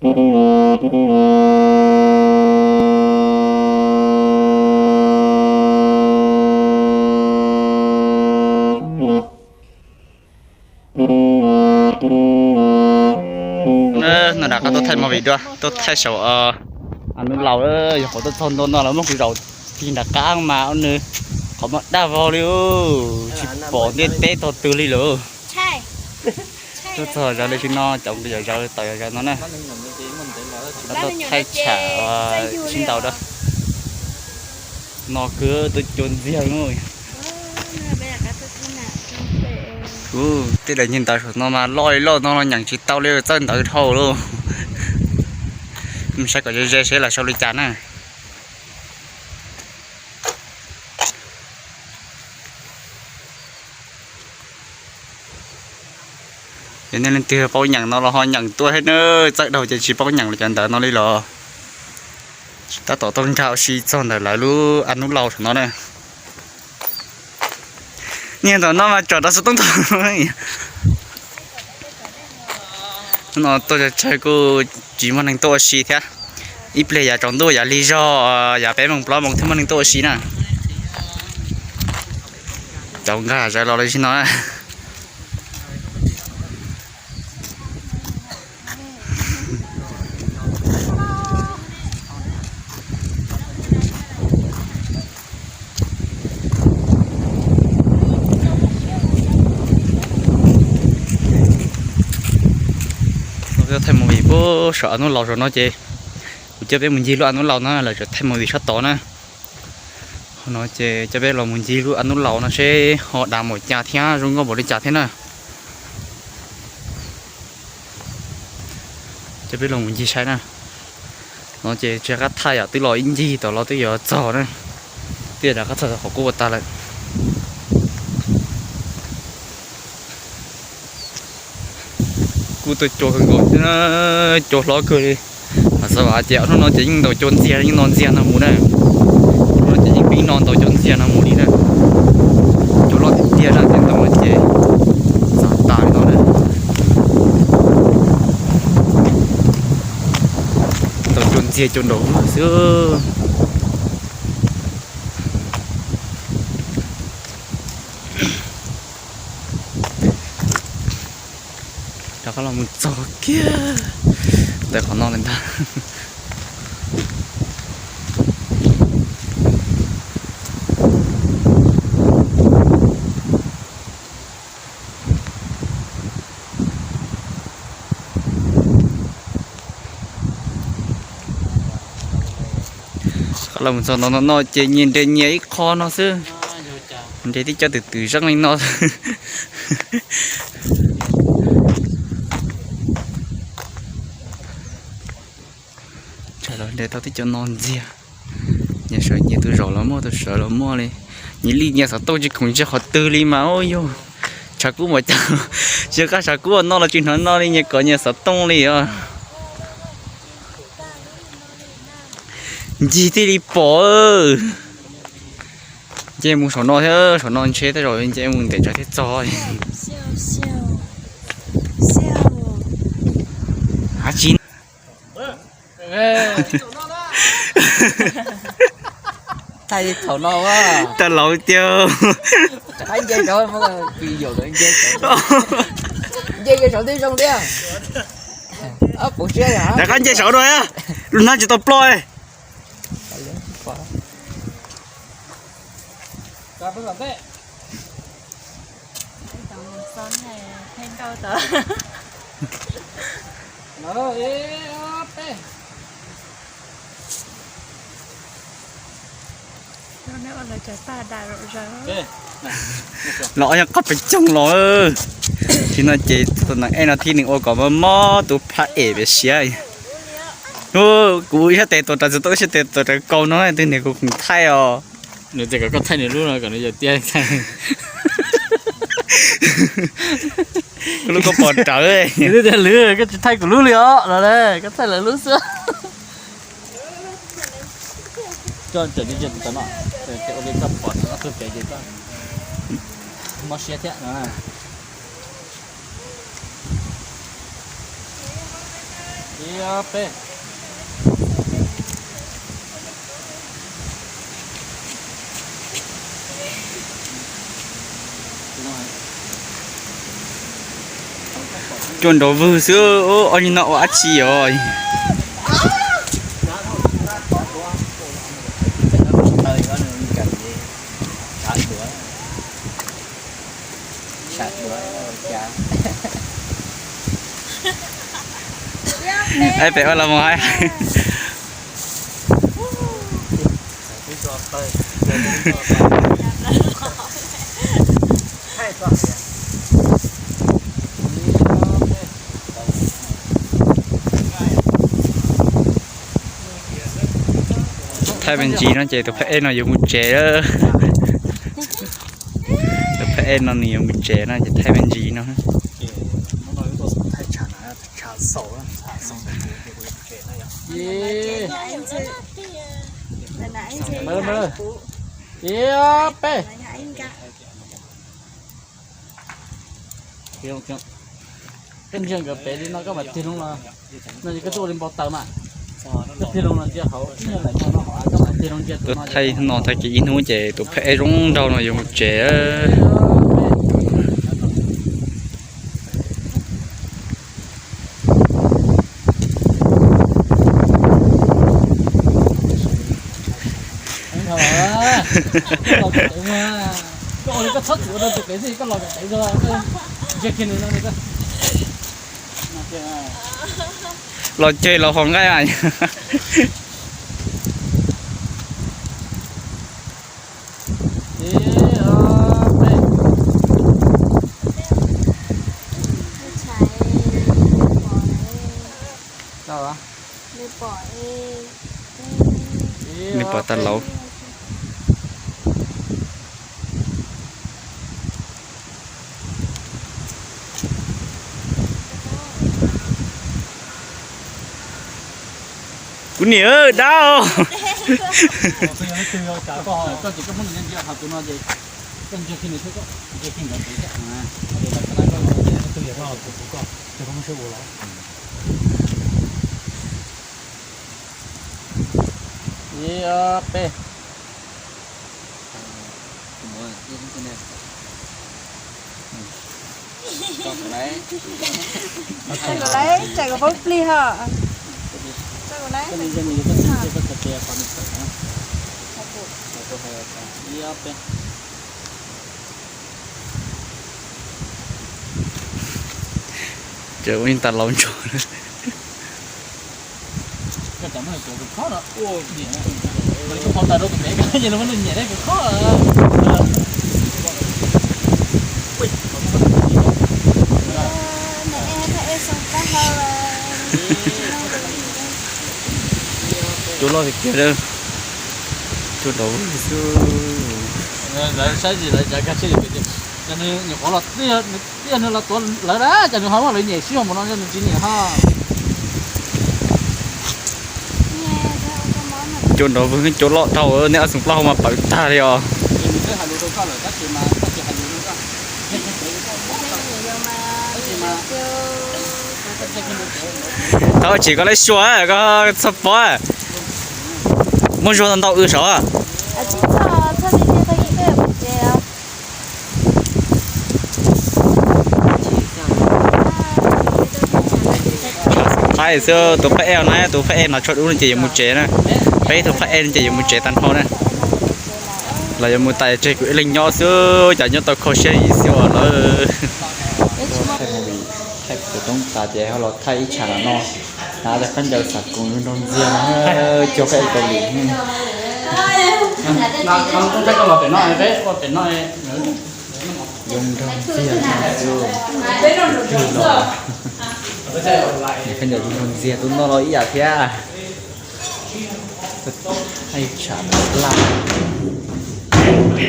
No rov qab tuaj thaij movie dua, tuaj thaij saum Anuj Laus, yog qhov tuaj txog ntua no lawv muab kuv zaum tig nram qab mas ua nws qhov muag daj vog li, tsis pom ntiaj teb tog twg li lawm. Tuaj txog zaws li tsis no cov nqi yog zaws tawm yog zaws no na. Tuaj thaij tsham sib ntaus da. No kwv tuaj cua ntxiag. Ub, tej daim nyiag ntawv saum no mas loj li loj no los nyeem tsis tau li, txawj ntawv dhau lauj. Mus saib kom ze ze seb lawv sau li cas na. Yog nej leej twg paub nyeem no los ho nyeem tuaj thiab na, txawj dhau ces tsis paub nyeem li cov ntawv no li los. Tab tom tuaj nkag ua si txog ntawm lawv lub Anuj Laus saum no na. Niag ntawm no mas tsom rau xov tooj tag. No tuaj tsawg tsawg kuj tsis muaj neeg tuaj ua si thiab. Ib pliag yav tsaus ntuj yav lig zog yav peb moos plaub moos thiaj muaj neeg tuaj ua si na. Cov nkag zaws los li tsis no. Thaij movie puag saum Anuj Laus saum no ces kuv coj peb mus ncig lub Anuj Laus no lawm tseem thaij movie sab tod na. Qhov no ces coj peb los mus ncig lub Anuj Laus no seb ho dav npaum cas thiab zoo nkauj npaum li cas thiab na. Coj peb los mus ncig saib na. No ces tsis qab thaij yom, twb los ib ncig tom los twb yuav txog na. Twb yuav rov qab txog qhov kuj ua tag lawm. Kuj tuaj cua kawg nkaus thiab, cua hlob kawg li. Xav vam ces ob hnub no ces yeej ntaus cua ntxiag, yeej no ntxiag no mus na. Ob hnub no ces yeej pib no ntaus cua ntxiag no mus li na. Cua loj tiag tiag na, ces ntaus no ces txav tas li no na. Ntaus cua ntxiag cua nraum xwb. Rov qab los mus txog kiag ntawm qhov no li ntag. Qhov los mus txog no no ces nyias nres nyias ib qho no xwb. Nres tib co twm twm zeej li no. Nres tau tib co no ntxiag. Nyias sawv nyias tus zaum los muaj, tus sawv los muaj li. Nyias li nyias xov tooj tsis khoom ntseg qhov twg li mas ub yog tshav kub mas cas. Tsis qab tshav kub no los tsis hnov no li, nyias kom nyias xov tooj li os. Ncig thiaj li pom. Nce mus saum no thiab, saum no ntshe tej zaum nce mus ntev tsawv thiaj txog. Av tsis thaum no, tawm laus tiag. Rov qab nce saud dua, lub hnab tsis tau ploj. Los yog qoj pes coog los. Tsis no ces tus neeg ej no thiab nws ua kom mob mob tus phab em pem siab. Kuv ib sab tes tuav rawv txog, ib sab tes tuav rawv kaus no, twg niam kuv khoom thaij os. Nws tias kom koj thaij nws lub no kom nws yawm tiag thaij. Kuv lub koj pom rawv. Nws tias lwm koj tsis thaij kuv lub li os no, koj thaij lawv lub xwb. Coj tawm li no, ua li koj pom tug pem ces koj mob siab thiab no. Ib, ob, peb. Cua nrov vwg xwb, ob niag no ua dab tsi os? Pem ua los mus hais. Thaij me ntsis no ces tus phab ej no yuav mus tsev. Tus phab ej no nws yuav mus tsev no ces thaij me ntsis no. Ib, peb. Koj ntsia nkawd pem li no koj mam tig loo los, no ces koj tuaj ua li npau taws mas. Koj tig loo los ntsia hauv, koj mam tig loo ntsia tus no. Thaij no tag kis ib hnub ces tus phab ej zoo nraug no yuav mus tsev. Koj ua li koj txhob txwm ua rau tus pem xwb, koj los kom pem rau, ntsia kiag nws no. Los ceg los hov nqaij. Nws pom tas laus. Kuv niam dab. Ib, ob, peb. Tsom kuv lawm, tsom kuv paub plig ho. Tsom kuv lawm. Ces ua ib tas laus ntsuag. Cua loj tiag tiag. Cua nrov vwg xwb. Lawv saib zis lawv cav kag siab, cas nws nyuam qhuav los, twb yog nws los tuav lawv na, cas nws ho muab lawv nyem sib ho mus no nws tsis nyem ho. Cua nrov vwg, cua loj dhau, nej ob xeem plaub hau mas pawv tag li os. Thov tsis koj lab xyuas, koj txhob pov. Muab zuag ntau ntau wb saud. Thaij xwb, tus phab ej no, tus phab ej no tshuav dub no ces yuav mus tsev na. Peb tug phab ej no ces yuav mus tsev tag nrho na. Los yuav mus tas tseg kuv ib leeg nyob xwb, cas nyob tau kho siab ib xwb os lawm. Thaij movie, thaij kuv toob tas ces ho los thaij ib tsam no no. Hnav cov khaub ncaws xav koom nrog ntxiag no, cog phab ej Kaus Lim. Zoo nrog ntxiag no xwb. Khaub ncaws zoo nrog ntxiag, tus no los ib yam thiab. Thaij tsam laj.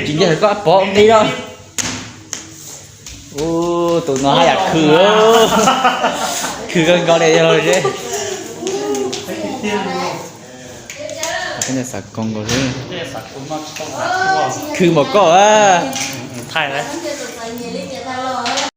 Tsis nco koj pov nqi no. Ub, tus no haj yam khw, khw kawg nkaus li yog los seb. Khaub ncaws xav koom nkaus xwb. Khw npaum koj a. Thaij na.